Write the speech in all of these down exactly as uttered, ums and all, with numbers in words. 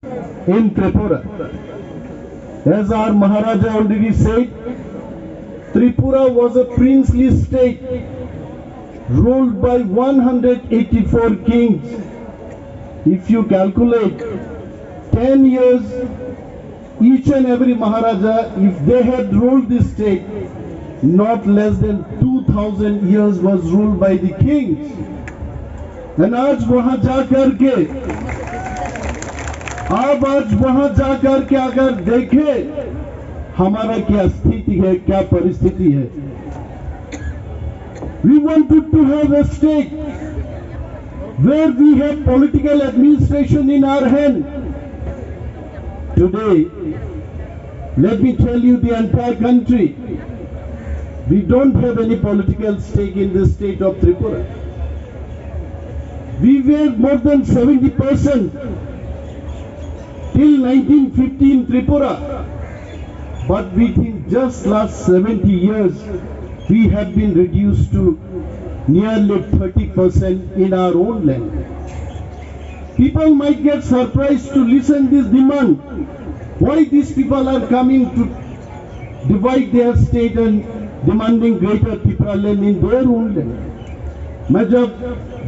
in Tripura. As our Maharaja already said, Tripura was a princely state ruled by one hundred eighty-four kings. If you calculate ten years, each and every Maharaja, if they had ruled this state, not less than two thousand years was ruled by the kings. And आज वहां जा करके, आप आज वहां जा करके अगर देखें हमारा क्या स्थिति है, क्या परिस्थिति है। We wanted to have a state where we have political administration in our hand. Today, let me tell you, the entire country, we don't have any political stake in the state of Tripura. We were more than seventy percent till nineteen fifty in Tripura. But within just last seventy years, we have been reduced to nearly thirty percent in our own land. People might get surprised to listen this demand. Why these people are coming to divide their state and demanding greater Tipra land in their own land? मैं जब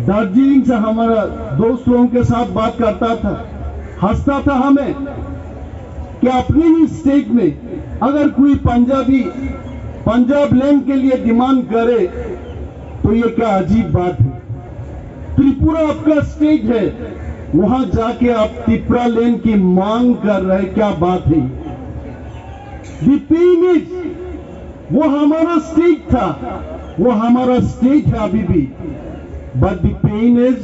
दार्जिलिंग से हमारा दोस्त लोगों के साथ बात करता था, हंसता था हमें कि अपने ही स्टेट में अगर कोई पंजाबी पंजाब लैंड के लिए डिमांड करे तो ये क्या अजीब बात है। त्रिपुरा आपका स्टेट है, वहां जाके आप तिपरा लैंड की मांग कर रहे, क्या बात है? The pain is, वो हमारा स्टेट था, वो हमारा स्टेट है अभी भी। But the pain is,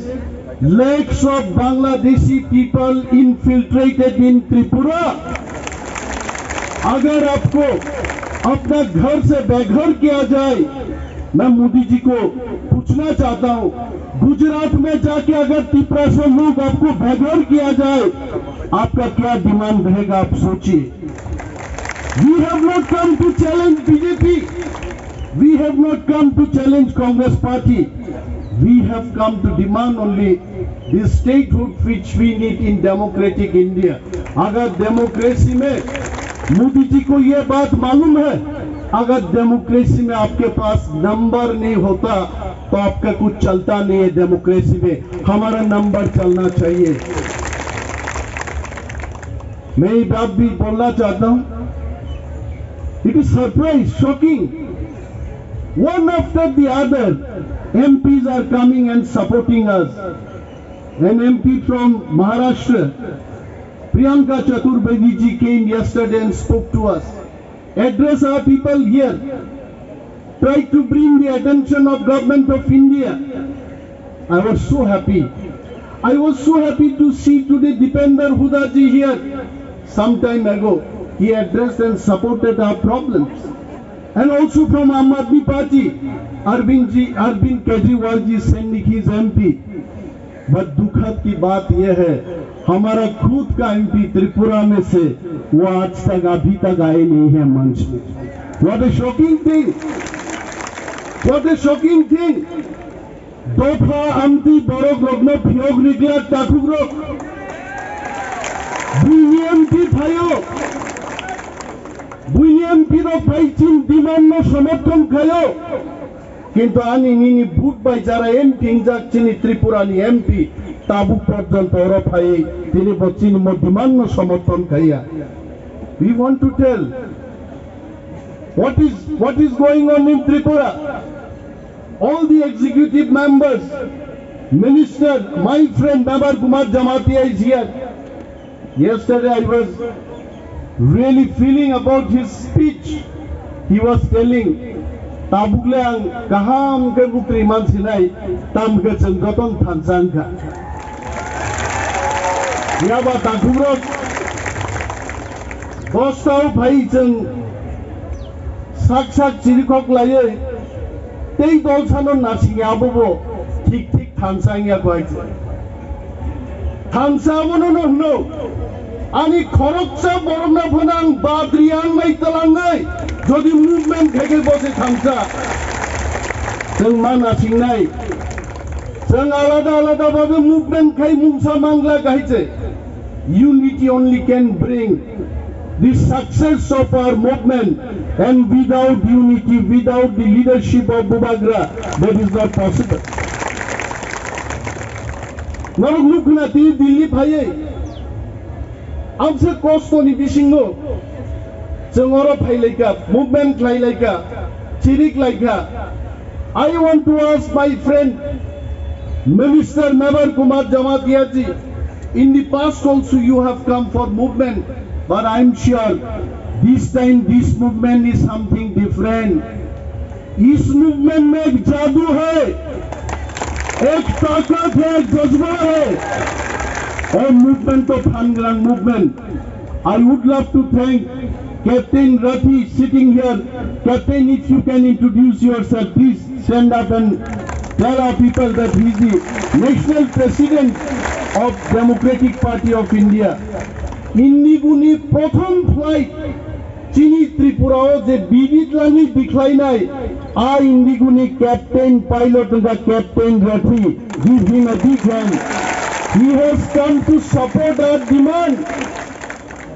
lakhs of Bangladeshi people infiltrated in Tripura. अगर आपको अपना घर से बेघर किया जाए, मैं मोदी जी को पूछना चाहता हूं, गुजरात में जाके अगर तिपरा से लोग आपको बेघर किया जाए, आपका क्या डिमांड रहेगा, आप सोचिए। We have not come to challenge B J P. We have not come to challenge Congress party. We have come to demand only the statehood which we need in democratic India. अगर डेमोक्रेसी में, मोदी जी को ये बात मालूम है, अगर डेमोक्रेसी में आपके पास नंबर नहीं होता तो आपका कुछ चलता नहीं है डेमोक्रेसी में। हमारा नंबर चलना चाहिए। मैं ये बात भी बोलना चाहता हूं, it is surprise, shocking. One after the other, M Ps are coming and supporting us. An M P from Maharashtra, Priyanka Chaturvedi ji, came yesterday and spoke to us, address our people here, try to bring the attention of Government of India. I was so happy. I was so happy to see today Dipender Huda ji here. Some time ago, he addressed and supported our problems. And also from Aam Aadmi Party, Arvind ji, Arvind Kejriwal ji sending his M P. But दुखद की बात यह है, हमारा खुद का M P Tripura में से वो आज तक, अभी तक आए नहीं है मंच में। What a shocking thing! What a shocking thing! Dopha, Amti, Borok rokno phiyok riglak takhuk rok. Buini M P phaio. Buini M P rok phai chin demand no somorthon khaio. Kintu ani nini vote bai jara M P wngjak chini Tripura ni M P tabuk porjonto oro phai tini bo chini mo demand no somorthon khaiya. We want to tell what is, what is going on in Tripura. All the executive members, minister, my friend Member Kumar Jamatia is here. Yesterday I was really feeling about his speech. He was telling, tabukle ang kaham khe bukri man sinai, tam khe chwng joton thansa wngkha. Yaba takhuk rok, bostao phai chwng sak sak chirikhok laiwi tei dol sano nasing ya, abobo thik thik thansa wngya kho hai se. Thansa abono no hwno, ani khoroksa borokno phano ang badri ang nai twlangwi jodi movement khai khe bo se thansa. Chwng ma nasingnai, chwng alada alada babe movement khai mungsa mangla hai se. Unity only can bring the success of our movement, and without unity, without the leadership of Bubagra, that is not possible. Norok nukna tini Delhi phaiwi, amsa kostoni bisingo chwng oro phailaika, movement khlailaika, chiriklaika. I want to ask my friend Minister Mevar Kumar Jamatia ji, in the past also you have come for movement, but I am sure this time this movement is something different. इस मूवमेंट में एक जादू है, एक ताकत है, एक जज्बा है। और मूवमेंट तो phan gwnang movement. I would love to thank Captain Rathi sitting here. Captain, if you can introduce yourself, please stand up and tell our people that he is the National President of Democratic Party of India. Indiguni prothom flight chini Tripura o je bibit lani bikhlainai, a Indiguni captain pilot wngkha Captain Rathi. Give him a big hand. He has come to support our demand.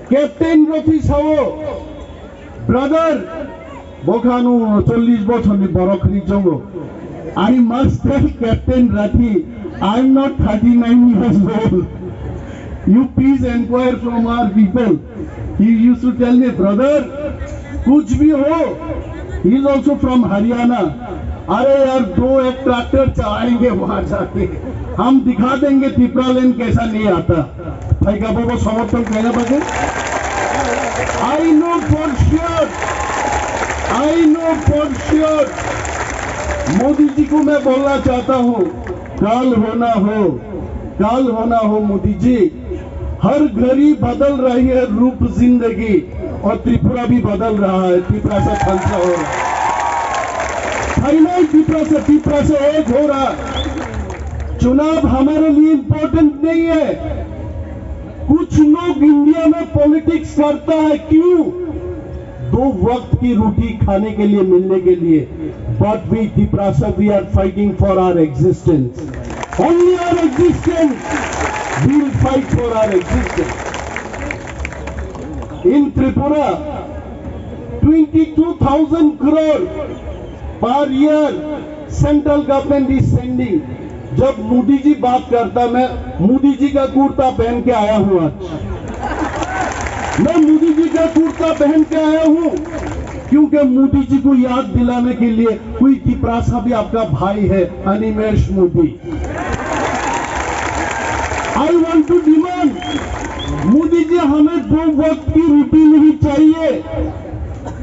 Captain Rathi sao, brother, bokhano chollish bochorni borok hwnwi chongo. I must tell Captain Rathi, I am not thirty-nine years old. You please inquire from our people. He used to tell me, brother, कुछ भी हो, he is also from Haryana. अरे यार, दो एक ट्रैक्टर चलाएंगे वहां जाके, हम दिखा देंगे तिपरा लैंड कैसा नहीं आता। Phaika bobo somorthon khaina bagwi. I know for sure, I know for sure, Modi जी को मैं बोलना चाहता हूँ, कल होना हो, कल होना हो मोदी जी, हर घड़ी बदल रही है रूप जिंदगी, और त्रिपुरा भी बदल रहा है, तिपरासा खालसा हो रहा है। फाइनल तिपरासा, तिपरासा एक हो रहा है। चुनाव हमारे लिए इंपॉर्टेंट नहीं है। कुछ लोग इंडिया में पॉलिटिक्स करता है, क्यों? दो वक्त की रोटी खाने के लिए, मिलने के लिए। But we Tiprasa, we are fighting for our existence. Only our existence. We'll fight for our existence. In Tripura, twenty-two thousand crore per year central government is sending. जब मोदी जी बात करता, मैं मोदी जी का कुर्ता पहन के आया हूँ आज। मैं मोदी जी का कुर्ता पहन के आया हूँ, क्योंकि मोदी जी को याद दिलाने के लिए कोई तिपरासा भी आपका भाई है, अनिमेश Modi. I want to demand, Modi जी, हमें दो वक्त की रोटी नहीं चाहिए।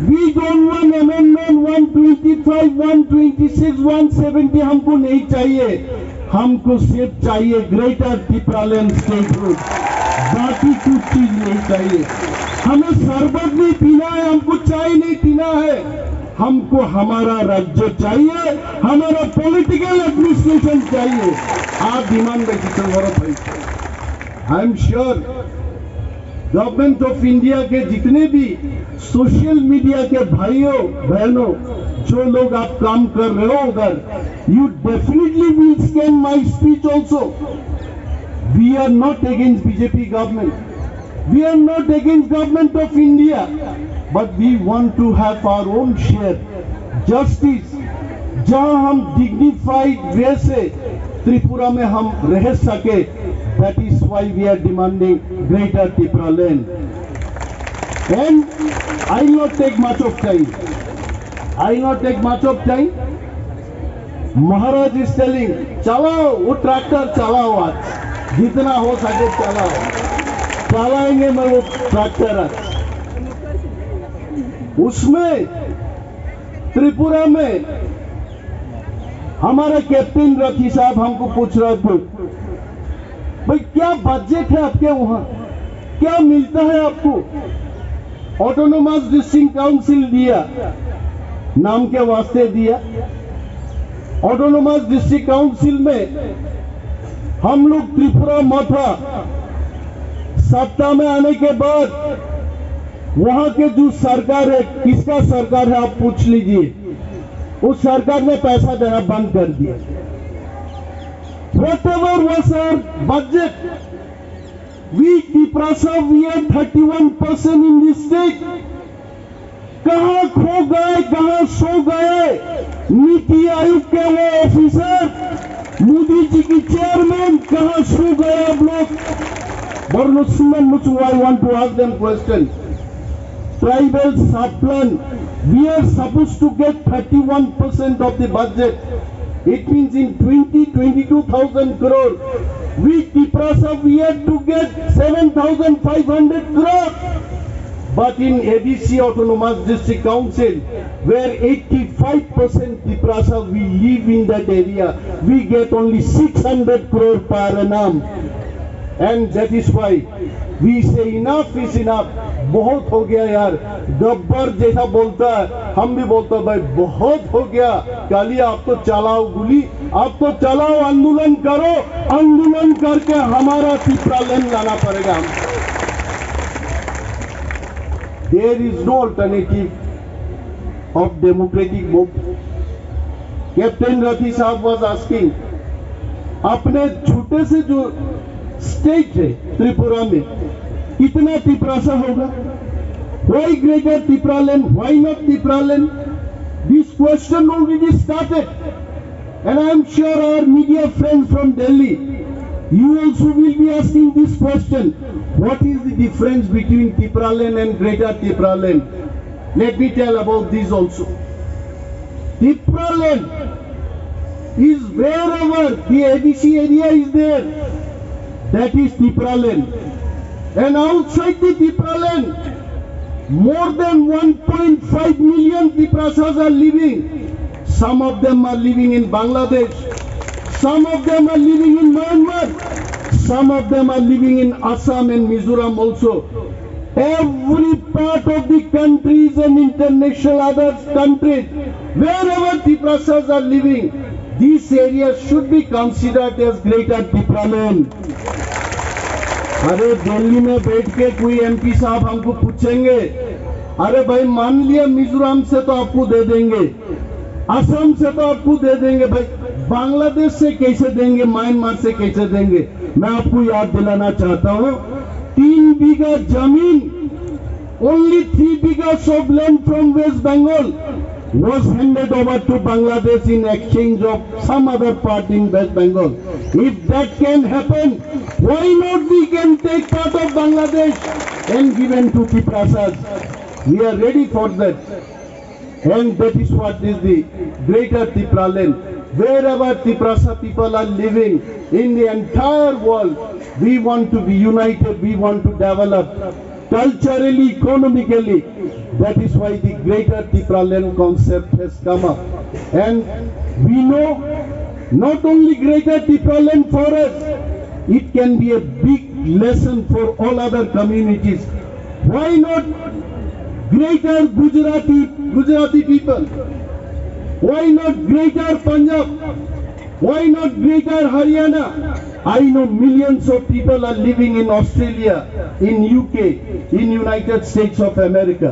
We don't want amendment one twenty-five, one twenty-six, one seventy हमको नहीं चाहिए। हमको सिर्फ चाहिए ग्रेटर तिपरालैंड स्टेटहुड, बाकी कुछ चीज नहीं चाहिए। हमें शरबत नहीं पीना है, हमको चाय नहीं पीना है, हमको हमारा राज्य चाहिए, हमारा पॉलिटिकल एडमिनिस्ट्रेशन चाहिए। आप डिमांड में जितने बड़ा भाई, I am sure government of India के जितने भी सोशल मीडिया के भाइयों बहनों, जो लोग आप काम कर रहे हो उधर, you definitely will scan my speech also. We are not against B J P government. We are not against government of India, but we want to have our own share. Justice, जहां हम डिग्निफाइड वे से त्रिपुरा में हम रह सके, that is why we are demanding greater Tipraland. And I will not take much of time. I will not take much of time. Maharaj is telling, चलाओ वो ट्रैक्टर, चलाओ आज, जितना हो सके चलाओ। चलाएंगे मैं वो ट्रैक्टर आज। उसमें त्रिपुरा में हमारा कैप्टन रथी साहब हमको पूछ रहा था, भाई, क्या बजट है आपके वहाँ, क्या मिलता है आपको? ऑटोनोमस डिस्ट्रिक्ट काउंसिल दिया, नाम के वास्ते दिया। ऑटोनोमस डिस्ट्रिक्ट काउंसिल में हम लोग त्रिपुरा मथा सत्ता में आने के बाद वहाँ के जो सरकार है, किसका सरकार है, आप पूछ लीजिए, उस सरकार ने पैसा देना बंद कर दिया। Whatever was our budget, We Tiprasa, we are thirty-one percent in this state. कहाँ खो गए, कहाँ सो गए नीति आयोग के वो ऑफिसर, मोदी जी की चेयरमैन, कहाँ सो गए आप लोग? Borno Sundar Muchung, I want to ask them question. Tribal sub-plan, we are supposed to get thirty-one percent of the budget. It means in twenty, twenty-two thousand crore, we Tiprasa, we have to get seven thousand five hundred crore. But in A D C, Autonomous District Council, where eighty-five percent Tiprasa we live in that area, we get only six hundred crore per annum. And that is why we say enough is enough. बहुत हो गया यार, गब्बर जैसा बोलता है, हम भी बोलता है, भाई, बहुत हो गया। काली आप तो चलाओ गोली, आप तो चलाओ, आंदोलन करो, आंदोलन करके हमारा तिप्रालैंड लाना पड़ेगा हमको। There is no alternative of democratic move. Captain Rathi साहब was asking, अपने छोटे से जो स्टेट है त्रिपुरा में, कितना तिप्रासा होगा? Why greater Tipraland? Why not Tipraland? This question already started. And I am sure our media friends from Delhi, you also will be asking this question, what is the difference between Tipraland and Greater Tipraland? Let me tell about this also. Tipraland is wherever the A D C area is there, that is Tipraland. And outside the Tipraland, more than one point five million Tiprasas are living. Some of them are living in Bangladesh. Some of them are living in Myanmar. Some of them are living in Assam and Mizoram also. Every part of the countries and international other countries, wherever Tiprasas are living, this area should be considered as Greater Tipraland. अरे, दिल्ली में बैठ के कोई एमपी साहब हमको पूछेंगे, अरे भाई, मान लिया मिजोरम से तो आपको दे देंगे, असम से तो आपको दे देंगे भाई, बांग्लादेश से कैसे देंगे, म्यांमार से कैसे देंगे? मैं आपको याद दिलाना चाहता हूँ, तीन बीघा जमीन, only three bighas of land from West Bengal was handed over to Bangladesh in exchange of some other part in West Bengal. If that can happen, why not we can take part of Bangladesh and given to Tiprasas? We are ready for that. And that is what is the Greater Tipraland. Wherever Tiprasa people are living in the entire world, we want to be united, we want to develop culturally, economically. That is why the Greater Tipraland concept has come up. And we know not only Greater Tipraland for us, it can be a big lesson for all other communities. Why not greater Gujarati, Gujarati people? Why not greater Punjab? Why not greater Haryana? I know millions of people are living in Australia, in U K, in United States of America.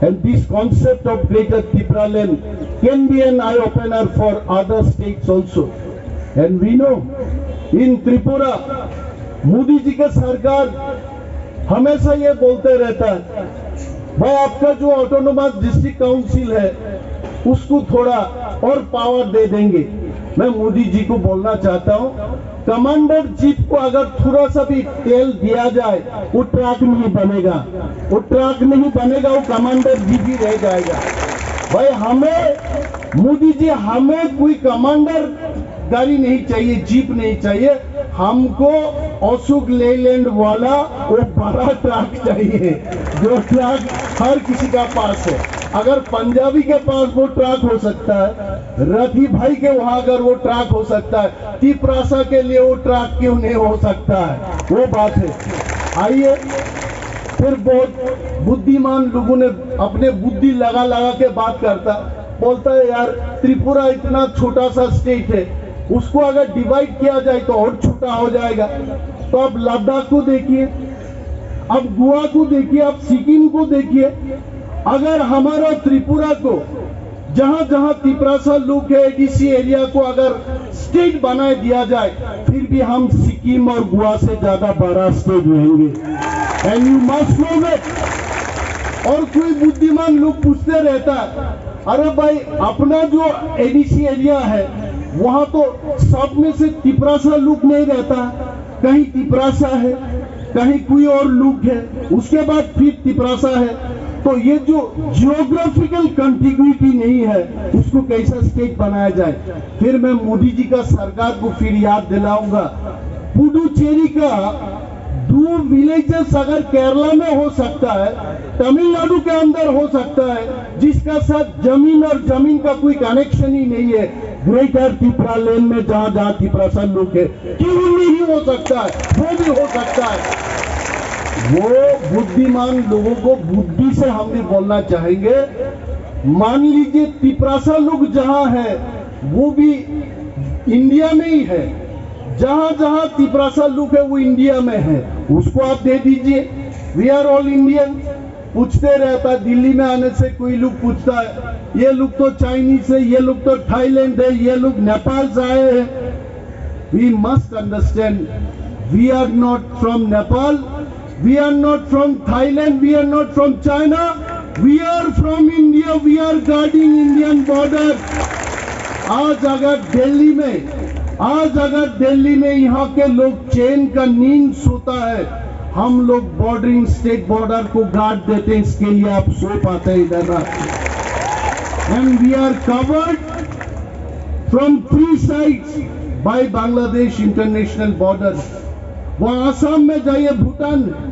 And this concept of Greater Tipraland can be an eye-opener for other states also. And we know, in Tripura, Modi जी का सरकार हमेशा ये बोलते रहता है, भाई, आपका जो ऑटोनोमस डिस्ट्रिक्ट काउंसिल है, उसको थोड़ा और पावर दे देंगे। मैं मोदी जी को बोलना चाहता हूँ, कमांडर जीप को अगर थोड़ा सा भी तेल दिया जाए, वो ट्रक नहीं बनेगा, वो ट्रक नहीं बनेगा, वो कमांडर जीप ही रह जाएगा। भाई, हमें, मोदी जी, हमें कोई कमांडर गाड़ी नहीं चाहिए, जीप नहीं चाहिए, हमको अशोक लेलैंड वाला वो बड़ा ट्रक चाहिए, जो ट्रक हर किसी का पास है। अगर पंजाबी के पास वो ट्रक हो सकता है, रथी भाई के वहां अगर वो ट्रक हो सकता है, तिपरासा के लिए वो ट्रक क्यों नहीं हो सकता है? वो बात है। आइए, फिर बहुत बुद्धिमान लोगों ने अपने बुद्धि लगा लगा के बात करता, बोलता है, यार, त्रिपुरा इतना छोटा सा स्टेट है, उसको अगर डिवाइड किया जाए तो और छोटा हो जाएगा। तो आप लद्दाख को देखिए, आप गोवा को देखिए, आप सिक्किम को देखिए। अगर हमारा त्रिपुरा को जहां जहां तिपरासा लोग है, एडीसी एरिया को अगर स्टेट बनाए दिया जाए, फिर भी हम सिक्किम और गोवा से ज्यादा बड़ा स्टेट रहेंगे। And you must know that। और कोई बुद्धिमान लोग पूछते रहता है, अरे भाई, अपना जो एडीसी एरिया है, वहां तो सब में से तिपरासा लोग नहीं रहता, कहीं तिपरासा है, कहीं कोई और लोग है, उसके बाद फिर तिपरासा है। तो ये जो जियोग्राफिकल कंटिग्युइटी नहीं है, उसको कैसा स्टेट बनाया जाए? फिर मैं मोदी जी का सरकार को फिर याद दिलाऊंगा, पुडुचेरी का दो विलेजेस अगर केरला में हो सकता है, तमिलनाडु के अंदर हो सकता है, जिसका साथ जमीन और जमीन का कोई कनेक्शन ही नहीं है, ग्रेटर तिपरा लैंड में जहां जहां तिपरासा लोग है, क्यों नहीं हो सकता है? वो भी हो सकता है। वो बुद्धिमान लोगों को बुद्धि से हम भी बोलना चाहेंगे। मान लीजिए, तिपरासा लोग जहां है, वो भी इंडिया में ही है। जहां जहां तिपरासा लोग है, वो इंडिया में है, उसको आप दे दीजिए। We are all Indian। पूछते रहता, दिल्ली में आने से कोई लोग पूछता है, ये लोग तो चाइनीज है, ये लोग तो थाईलैंड है, ये लोग नेपाल से आए हैं। We must understand, we are not from Nepal, we are not from Thailand, we are not from China, we are from India, we are guarding Indian border। आज अगर दिल्ली में, आज अगर दिल्ली में यहाँ के लोग चैन का नींद सोता है, हम लोग बॉर्डरिंग स्टेट बॉर्डर को गार्ड देते हैं, इसके लिए आप सो पाते हैं इधर रात में। And we are covered from three sides by Bangladesh international border। वहाँ आसाम में जाइए, भूटान है,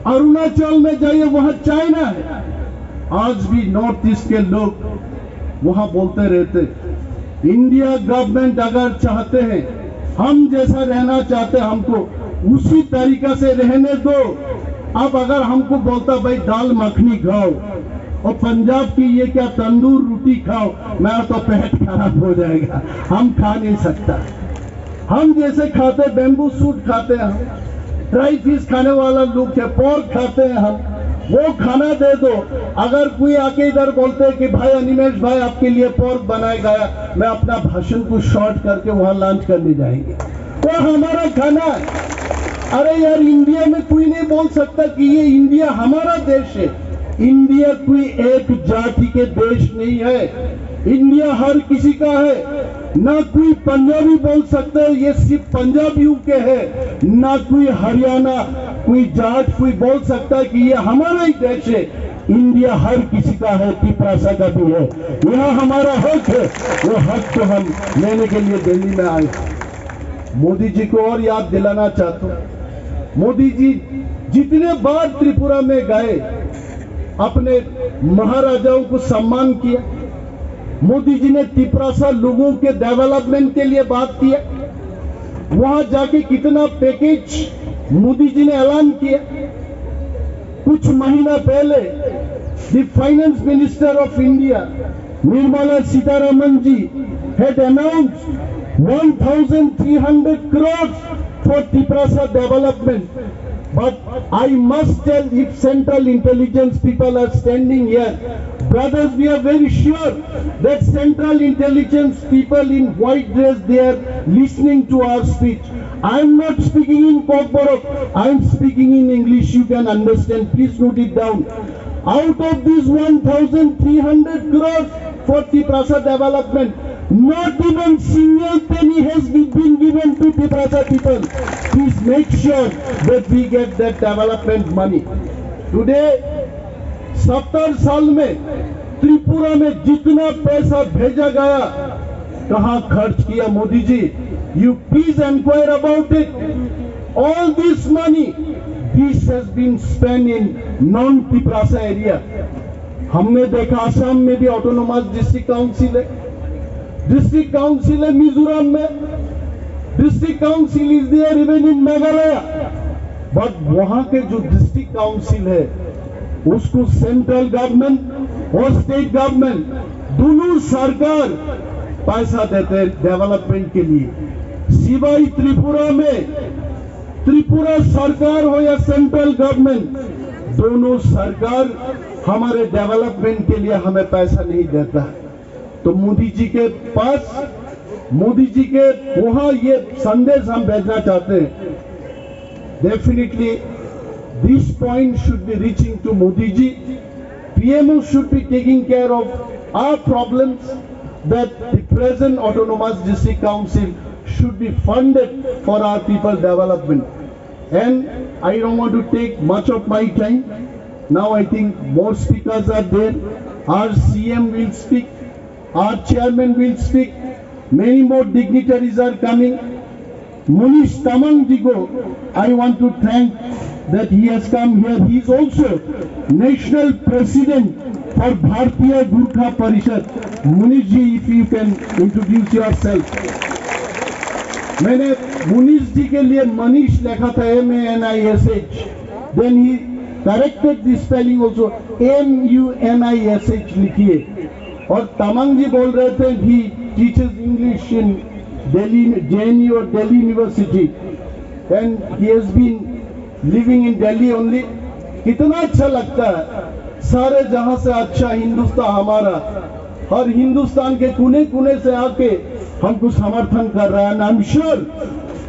अरुणाचल में जाइए, वहाँ चाइना है। आज भी नॉर्थ ईस्ट के लोग वहाँ बोलते रहते, इंडिया गवर्नमेंट अगर चाहते हैं, हम जैसा रहना चाहते हैं, हमको उसी तरीका से रहने दो। अब अगर हमको बोलता, भाई, दाल मखनी खाओ और पंजाब की ये क्या तंदूर रोटी खाओ, मेरा तो पेट खराब हो जाएगा, हम खा नहीं सकता। हम जैसे खाते, बैम्बू शूट खाते हैं हम, ड्राई फिश खाने वाला लोग है, पोर्क खाते हैं हम, वो खाना दे दो। अगर कोई आके इधर बोलते हैं कि भाई अनिमेश भाई, आपके लिए पोर्क बनाया गया, मैं अपना भाषण को शॉर्ट करके वहाँ लंच करने जाएंगे, वो हमारा खाना है। अरे यार, इंडिया में कोई नहीं बोल सकता कि ये इंडिया हमारा देश है। इंडिया कोई एक जाति के देश नहीं है, इंडिया हर किसी का है। ना कोई पंजाबी बोल सकता है ये सिर्फ पंजाबियों के है, ना कोई हरियाणा, कोई जाट कोई बोल सकता है कि ये हमारा ही देश है। इंडिया हर किसी का है, तिपरासा का भी है। यहाँ हमारा हक है, वो हक को हम लेने के लिए दिल्ली में आए। मोदी जी को और याद दिलाना चाहता हूँ, मोदी जी जितने बार त्रिपुरा में गए, अपने महाराजाओं को सम्मान किया। मोदी जी ने तिपरासा लोगों के डेवलपमेंट के लिए बात किया। वहां जाके कितना पैकेज मोदी जी ने ऐलान किया। कुछ महीना पहले the finance minister of India, Nirmala Sitharaman ji, had announced one thousand three hundred crores for Tiprasa development. But I must tell, if central intelligence people are standing here, brothers, we are very sure that central intelligence people in white dress, they are listening to our speech. I am not speaking in Kokborok, I am speaking in English, you can understand, please note it down. Out of these one thousand three hundred crores for Tiprasa development, not even single penny has been given to Tiprasa people. Please make sure that we get that development money. Today, सत्तर साल में त्रिपुरा में जितना पैसा भेजा गया, कहां खर्च किया मोदी ji? You please enquire about it. All this money, this has been spent in non-Tiprasa area. हमने देखा आसाम में भी ऑटोनोमस डिस्ट्रिक्ट काउंसिल है, डिस्ट्रिक्ट काउंसिल है मिजोरम में, district council is there even in Meghalaya, but वहां के जो डिस्ट्रिक्ट काउंसिल है उसको सेंट्रल गवर्नमेंट और स्टेट गवर्नमेंट दोनों सरकार पैसा देते हैं डेवलपमेंट के लिए। सिवाय त्रिपुरा में, त्रिपुरा सरकार हो या सेंट्रल गवर्नमेंट, दोनों सरकार हमारे डेवलपमेंट के लिए हमें पैसा नहीं देता। तो मोदी जी के पास, मोदी जी के वहाँ ये संदेश हम भेजना चाहते हैं। Definitely, this point should be reaching to Modi ji. P M O should be taking care of our problems, that the present Autonomous District Council should be funded for our people development. And I don't want to take much of my time. Now I think more speakers are there. Our C M will speak, our chairman will speak, many more dignitaries are coming. Munish Tamang Digo, I want to thank that he has come here. He is also National President for Bharatiya Gurkha Parishad. Munish ji, if you can introduce yourself. मैंने मुनीश जी के लिए मनीष लिखा था, M A N I S H, then he corrected the spelling also, M U N I S H लिखिए। और तमंग जी बोल रहे थे, he teaches English in Delhi, J N U और Delhi University, and he has been living in Delhi only. कितना अच्छा लगता है, सारे जहां से अच्छा हिंदुस्तान हमारा, हर हिंदुस्तान के कोने कोने से आके हमको समर्थन कर रहा है। And I'm sure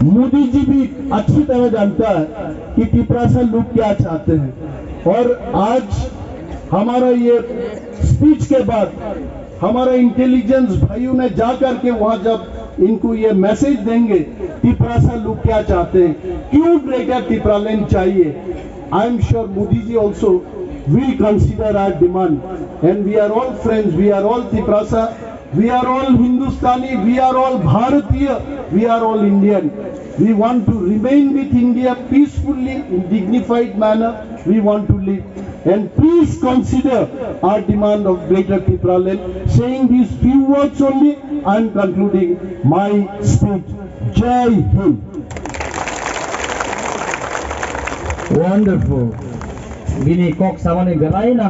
मोदी जी भी अच्छी तरह जानता है कि तिपरासा लोग क्या चाहते हैं। और आज हमारा ये स्पीच के बाद हमारा इंटेलिजेंस भाइयों ने जा करके वहां जब इनको ये मैसेज देंगे, तिपरासा लोग क्या चाहते हैं, क्यों ग्रेटर तिपरालैंड चाहिए, I am sure Modi ji also will consider our demand. And we are all friends, we are all Tiprasa, we are all Hindustani, we are all Bharatiya, we are all Indian. We want to remain with India peacefully, in dignified manner. We want to live. And please consider our demand of Greater Tipraland. Saying these few words only, I am concluding my speech. Jai Hind. Wonderful. Bini kok samani belai nang.